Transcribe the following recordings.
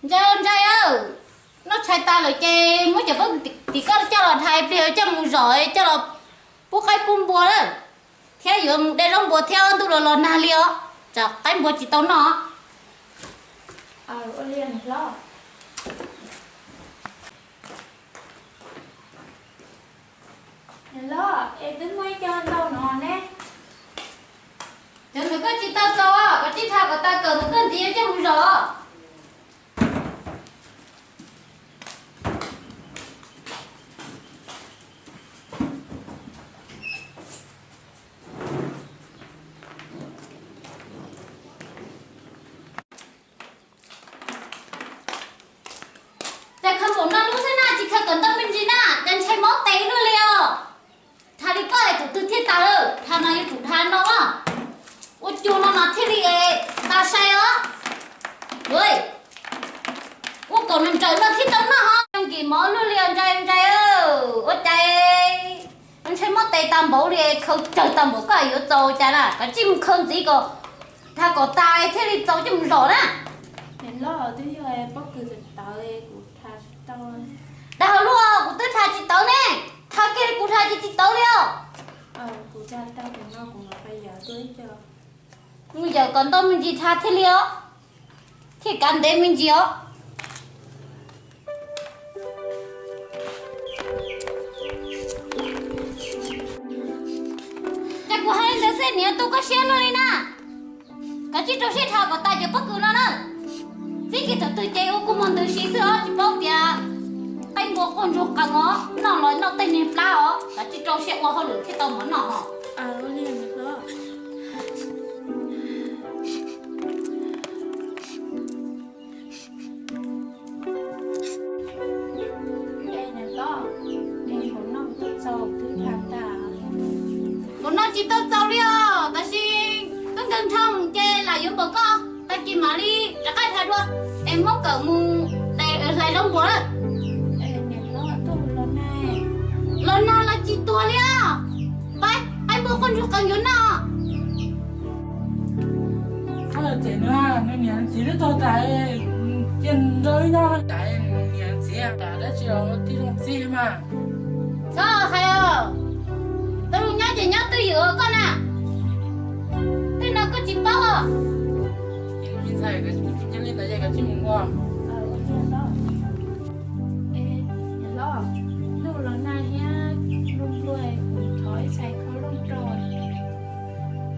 Ntsais, Ntsais, noj tshais tas lawm ces muab cov pob kws tim koj coj los dhais pliag coj mus zom coj los pub qaib pub npua lawm, thiab yuav mus de zaub npua thiab, ntuj los los nag li os, tsam qaib npua tsis tau noj. Niam hlob, es twb muaj ib co ntau no ne. Cov ntawd koj tsis tau txaus, koj tsis dhas kom tas kawm mus koj ntxiv yuav coj mus zom. Cas khaws npaum no lub xwb na, tsis khaws kom ntau me ntsis na, cas ntshai mob tes luaj li os. Dhas li koj es tus twg thiaj tas lawm, dhas no yuav tsum dhas no. Ua cuag no no thiaj li tas sai os. Ua kom nws nrawm no thiaj tau noj ho. Nkim mov luaj li os Ntsais, Ntsais, ua cas ntshai mob tes tag npaum li, khaws tsawg tag npaum koj yuav txaus cas na, koj cia mus khaws ntxiv kom dhas kom tas thiaj li txaus coj mus zom na. Niam hlob, twb yog pob kws tawv tawv kuv dhas tsis tau. Dag hauv luaj, kuv twb dhas tsis tawv ne, dhas kiag li kuv dhas tsis tsis tawv li os. Kuv dhas tau tam no kuv mam pais yawm dua ib co. Mus yawm kom ntau me ntsis dhas thiaj li os, thiaj kav ntev me ntsis os. Cas kuv hais li ntawd xwb niam tu koj siab luaj li na. Koj cia rau siab dhas kom tas cov pob kws no na. Txib kiag thaum twg ces ua kua muag ntws si xwb os, tsis paub tias qaib npua quaj ntsuag qees os, noj los noj tej niag plab os, koj cia rau siab ua hauj lwm thiaj tau mov noj os. Npaum no tsis tau txaus li os, tab sis koj nkees nrho ces lam yuav npaum koj, tag kis mam li rov qab dhas dua, es muab kawm mus hlais zaub npua lawm. Los nag los tsis tuag li os. Pab, qaib npua quaj ntsuag qees yuav noj. Txhob yog cem nws, nws niam txiv twb tuag tas, cia nrog wb nyob tas, niam txiv tas dab tsi los tib zoo txiv mas. Txhob hais os, tus nyob ces nyob twj ywm koj na. Tej no koj tsis paub os. Nyob li ntawd ces koj tsis mus ua. Ntuj los nag thiab, npluag npluag, kuv thov ib txhais khau looj rau.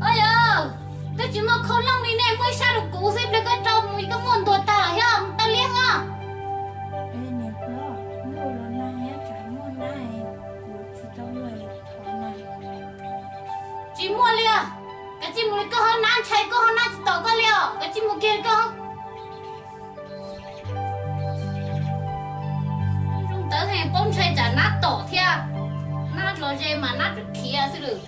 Oj yog, twb tsis muaj khau looj li ne, muaj ib sab rau kuv xwb, pliag koj rau mus koj muaj ntuag tag thiab mus tau liab os. Ntuj los nag thiab tsam muaj nab, kuv tsis tau luag thov na. Tsis muaj li os, kav tsij mus li koj ho nab, ntshai koj ho nab tsis tom koj li os, kav tsij mus kiag li koj. Zoo ntawd heev, paub ntshai tsam nab tom thiab, nab los ze mas nab tsuas khiav xwb lawm.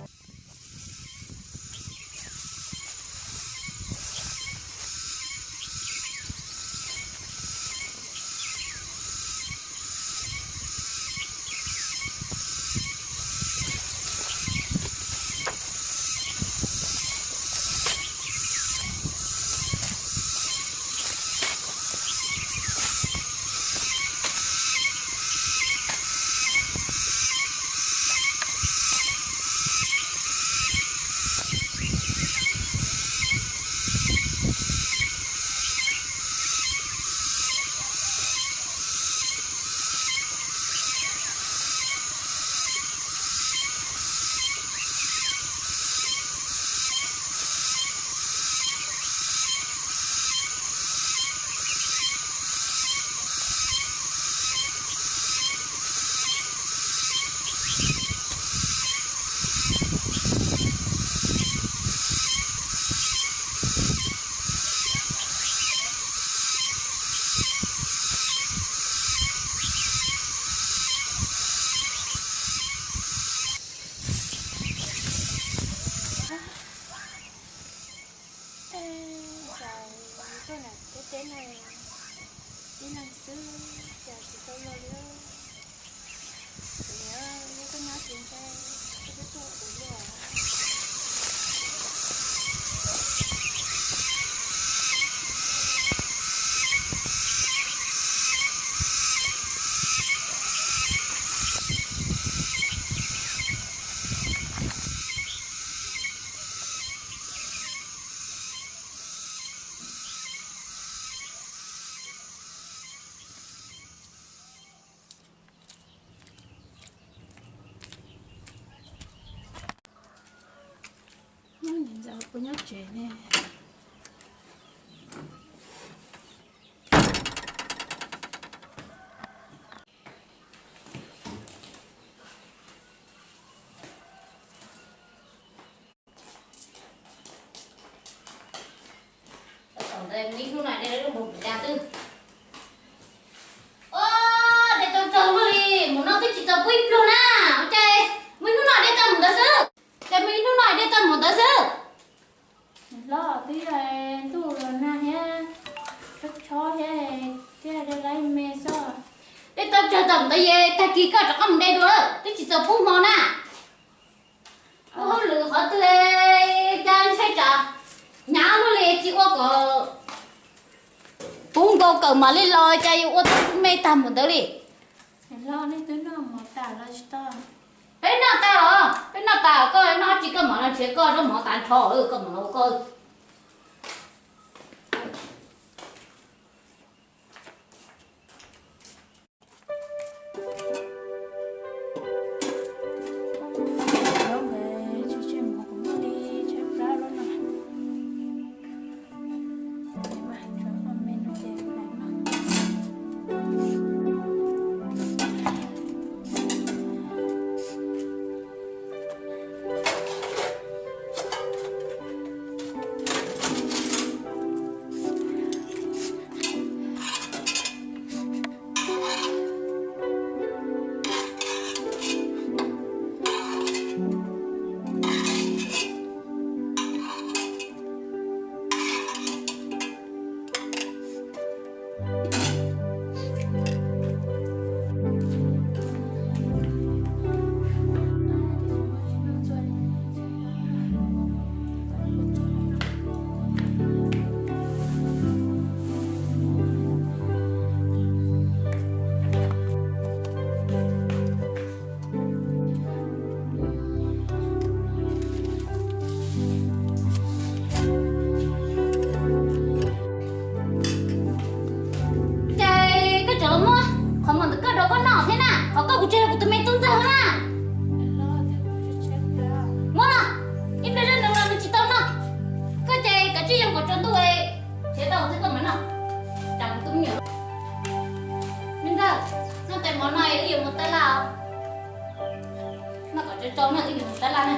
Ej, cas yus tuaj nram teb teb no tib leeg xwb cas tsis tau luag li. Kuv niam, yog koj nyob tsis ntshai, koj twb tuaj kuv luag. Ntawd ib hnub no dej lub npog puas cas twb. Dej tau tsawg luaj li, mus no twb tsis txaus pub ib pluag na. Ua cas mus ib hnub no dej tau mus ntawd xwb? Cas mus ib hnub no dej tau mus ntawd xwb? Hlob, twb yog ntuj los nag thiab, chob chob thiab, thiaj li laib me xwb. Dej tau tsawg tau mus ntawd es tag kis koj rov qab mus de dua, twb tsis txaus pub hmo na. Ua hauj lwm qhov twg cas ntshai tsam hnyav luaj li, tsis ua kom puv nkaus kawm mam li los, cas yuav ua tau me tag mus ntawd li. Peb noj tas los? Peb noj tas, koj noj tsis koj mam los nrhiav koj zaub mov tas nrho, koj mam los ua koj. Ces koj tseem los muab qhov muag ntawm koj rau koj noj thiab na, qhov koj kuv tseg rau kuv tus me tub ntxawg na. Muab los, ib pliag zoj nws los nws tsis tau noj. Koj ces kav tsij yoo kom tsaus ntuj, nrhiav tau xwb koj mam noj. Tsam kuv tus me nyuam. Me ntxawg, noj tais mov no wb yuav mus tab laj os. Noj kom tsau tsau na, wb yuav mus tab laj na.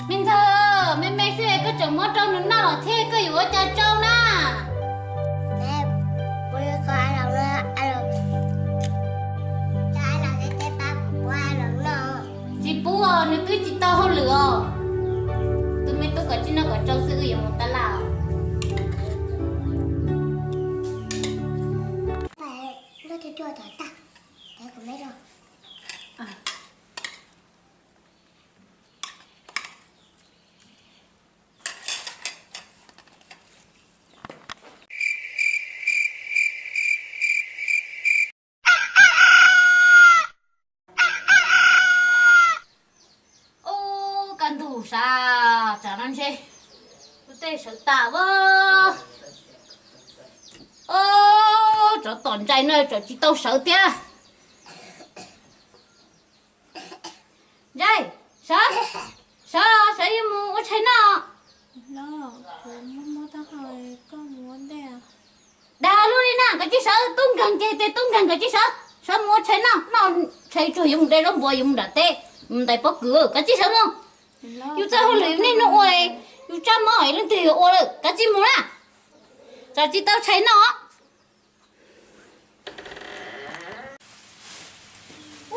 Me ntxawg, me me xwb koj tseem muab rau nws noj los thiab, koj yuav ua cas tsau na? Tsis pub os, nws twb tsis tau hauj lwm os. Tus me tub kom tsis noj kom tsau xwb, wb yuav mus tab laj. Ub, kaj ntug sas, tsam no ntshe kuv tej sawv tas a. Ub, tsov tom ntsais no tsam tsis tau sawv thiab. Ntsais, sawv, sawv, sawv yuav mus ua tshais noj. Dag luaj li na, kav tsij sawv, tub nkeeg ces tias tub nkeeg, kav tsij sawv, sawv mus ua tshais noj, noj tshais tsuag yuav mus de zaub npua yuav mus nram teb, mus ntais pob kws, kav tsij sawv mus. Yus txoj hauj lwm niaj hnub ua, yus tsab mob leej twg yuav ua lawm, kav tsij mus na, tsam tsis tau tshais noj.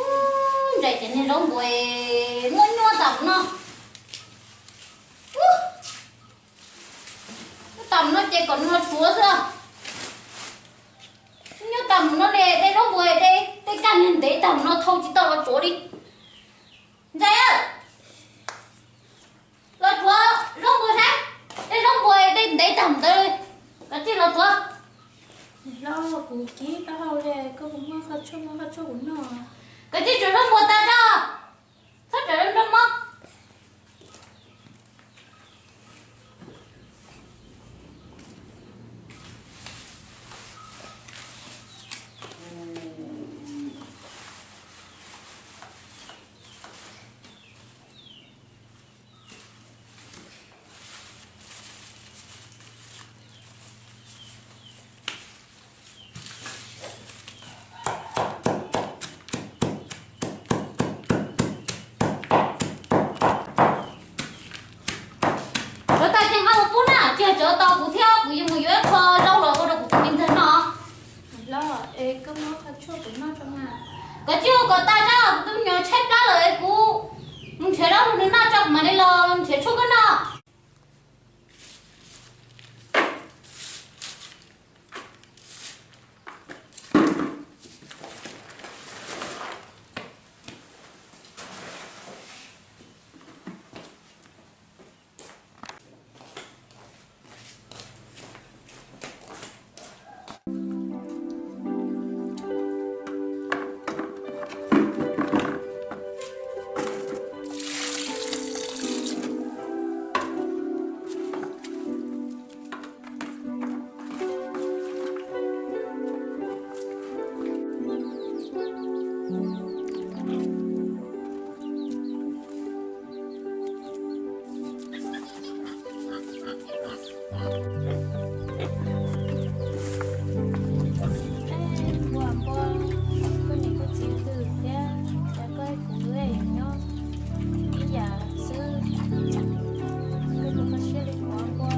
Ub, ntsais ces niag zaub npua nyuaj nyuaj tag no. Ub, nyuaj tag no ces kom nws los tsuav xwb. Nyuaj tag no de, de zaub npua de, tej kaj niag ntev tag no thau tsis tau los tsuav li. Ntsais, los tsuav zaub npua saib, tej zaub npua de ntev tag ntawd, kav tsij los tsuav. Hlob, kuv kib taub hau li, koj puas muaj qhov tshuaj, muaj qhov tshuaj kuv noj? Kav tsij tsuav zaub npua tas tso. Tag zaj, kuv tus me nyuam tshaib plab lawm, kuv mus nrhiav zaub rau nws noj tso, kuv mam li los nrhiav tshuaj koj noj. Npua, npua, koj niam koj txiv twg thiab, cas koj kuv nyob ib yam xwb, koj puas kho siab li kuv npua?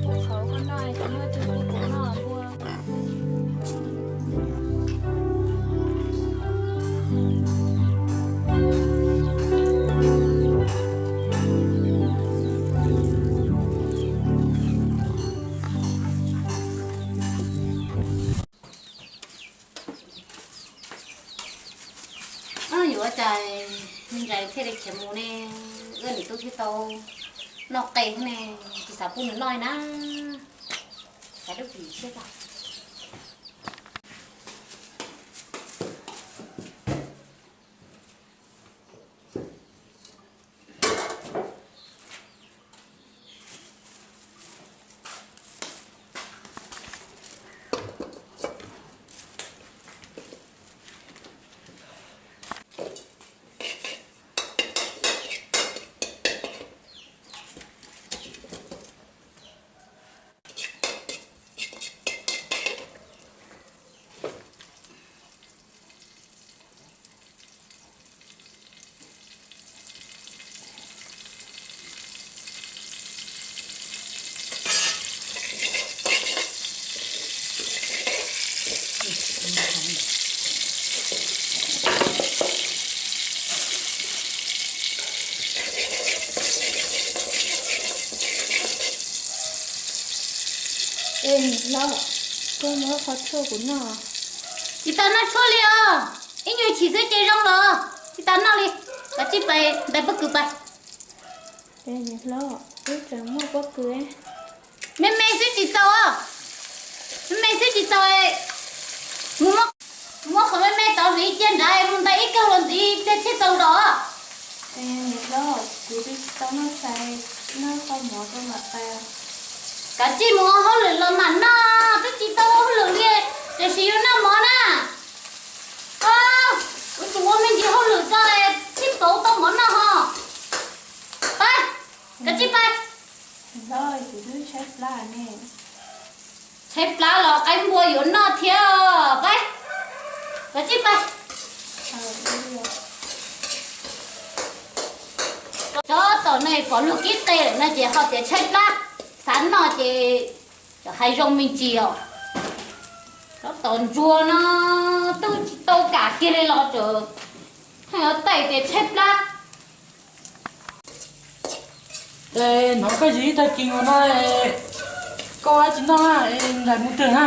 Kuv qhauv koj noj, kuv muaj twg kuv noj npua. Yuav ua cas me ntxhais thiaj li khiav mus ne? Wb niam tub thiaj tau noj qe ne, tsis xav pub nws noj na. Xav dub pim siab tag. Hlob, koj muab qhov tshuaj kuv noj. Tsis tau noj tshuaj li os. Ib nyuag chim xwb ces zoo los tsis tau noj li. Kav tsij pais ntais pob kws pais. Hlob, wb tseem muaj pob kws. Me me xwb tsis txaus. Me me xwb tsis txaus. Mus muab qhov me me tod hliv cia nrad mus ntais ib kawg los ntxiv pliag thiaj txaus zog. Hlob, kuv twb tsis tau noj tshais, noj qhov mov rau mam pais. Kav tsij mus ua hauj lwm los mam noj, twb tsis tau ua hauj lwm li, tiam sis yuav noj mov na. Kuv tsis ua me ntsis hauj lwm tso, tsis pauv tau mov noj ho. Pais, kav tsij pais. Tshaib plab los qaib npua yuav noj thiab. Pais, kav tsij pais. Xyov tom no pom luag kib qe lawm no ces ho tias tshaib plab, xav noj ces hais zoo me ntsis os. Xyov tom ntsuag no twb tsis tau kam kiag li los tseem hais tias tshaib plab. Hnov koj yig ib tag kis mus no, koj ua tsis noj na, nraim mus twg na?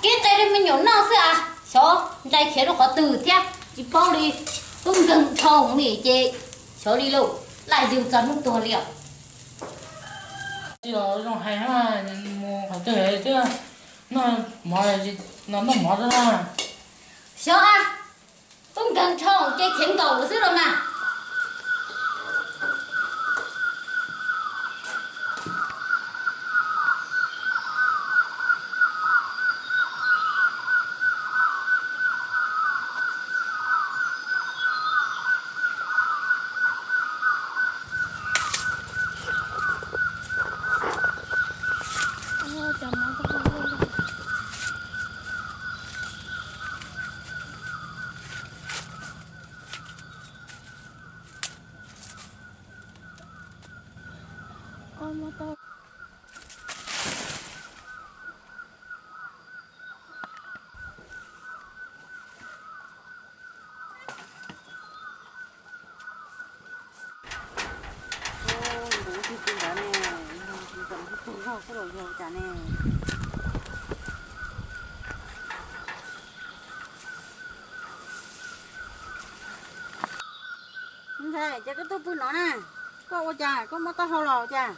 Kib qe rau me nyuam noj xwb as, xyov ntsais khiav rau qhov twg thiab tsis paub li. Tub nkeeg dhau li ces xyov li lauj, laj yug txog hnub tuag li os. Tsis los zoo hais mus qhov twg thiab, noj mov, noj mov rau na. Xyov a, tub nkeeg dhau ces khiav nkaum xwb los mas. Tus zog xwb los yog cas ne? Ntxhais, ces koj tuaj pw no na, koj ua cas, koj mob taub hau los cas?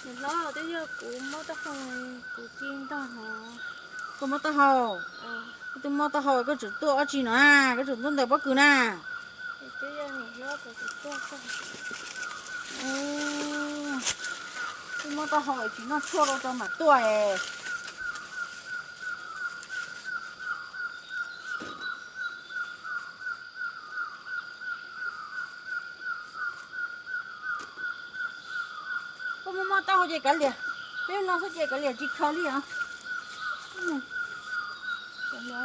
Niam hlob, twb yog kuv mob taub hau, kuv ci ntog no. Koj mob taub hau? Koj twb mob taub hau koj tseem tuaj dab tsi no na, koj tseem tuaj ntes pob kws na? Twb mob taub hau tsis noj tshuaj rau rau mam tuaj es. Koj mob mob taub hau ces kav liam, peb no xwb ces kav liam tsis khaws li os. Kav liam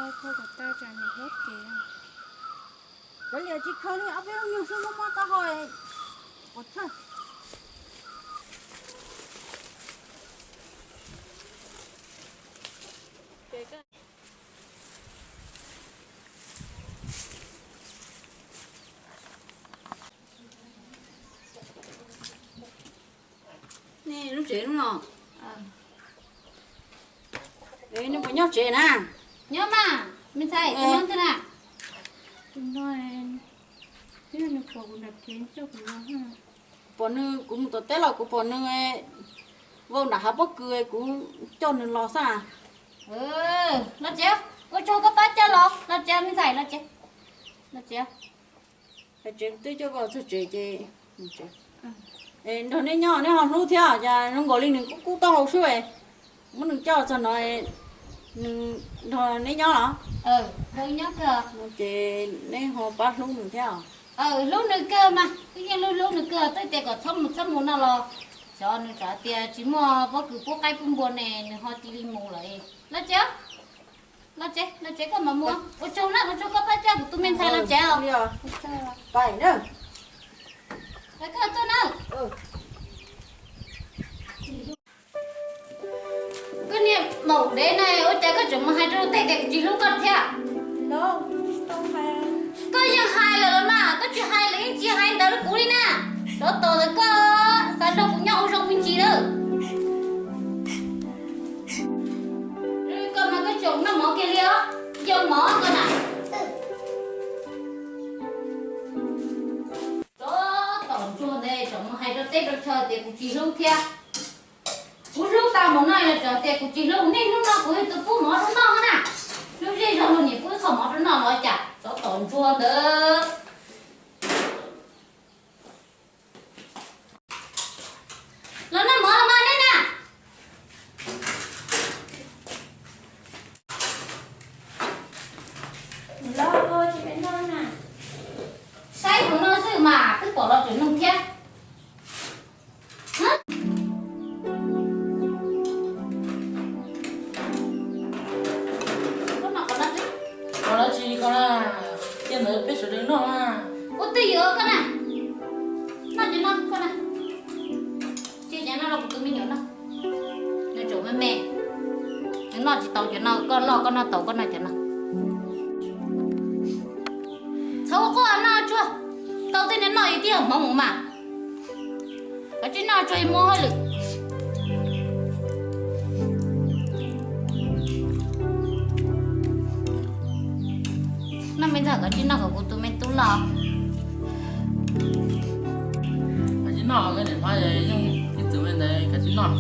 tsis khaws li, ob peb lub nyuag xwb mob mob taub hau. Nej lub tsev no, nej puas nyob tsev na? Nyob mas, me ntxhais, tus no twg na? Tus no, nws pom kuv nram kev coj kuv los. Kuv pom nws, kuv mus tom teb los kuv pom nws vau nram hav pob kws, kuv coj nws los xwb. Los tsev, ua tsaug koj pab coj los, los tsev me ntxhais, los tsev, los tsev. Hais tsev twb coj koj txog tsev ces nrog neb nyob neb ho hlub thiab, cas zoo nkaus li nws kub kub taub hau xwb. Muab nws coj txog no, nws nrog neb nyob los? Ces neb ho pab hlub nws thiab. Hlub nws kawg mas, twb yeej hlub hlub nws kawg, twb tias kom txhob mus txhob mus no los, xyov nws tsam tias tsis muaj pob kws pub qaib pub npua ne, nws ho cia li mus lawm. Los tsev, los tsev, los tsev koj mam mus. Ua tsaug na, ua tsaug koj pab coj kuv tus me ntxhais los tsev os. Koj tuaj na. Koj niag maum dev na, ua cas koj tseem mus hais rau luag tej tias kuv tsis hlub koj thiab? Koj yeej hais lawm los mas, koj tsis hais lawm yeej tsis hais ntawd rau kuv li na. Tsov tom ntawm koj xav nrog kuv nyob ua zoo me ntsis lawm. Koj mas koj tseem noj mov kiag li os, yoo mov koj na. Tsov tom ntsuag ntawd tseem mus hais rau teb rau chaw tias kuv tsis hlub thiab. Kuv hlub tau mus no los tseem tias kuv tsis hlub, niaj hnub no kuv yog tus pub mov rau noj na. Hlub zej zog luag niam pub ib qho mov rau noj los cas, tsov tom ntsuag ntawd. Los noj mov los mas nej na. Saib hauv no xwb mas twb pom los tseem nug thiab. Qhov no tsis, qhov no cia ntawd peb sawv daws noj. Ua twj ywm koj na. Noj cov no koj na. Cia cov no rau kuv tus me nyuam noj. Nws tseem me me, nws noj tsis tau cov no, koj noj koj noj tau koj noj cov no. Txhob ua quaj, noj tsuag, tau tej no noj yus thiaj hmoov mus mas. Kav tsij noj tsuag mus hauj lwm. Noj me ntxhais, kav tsij noj kom kuv tus me tub loj. Kav tsij noj, ib tug me ntawd kav tsij noj.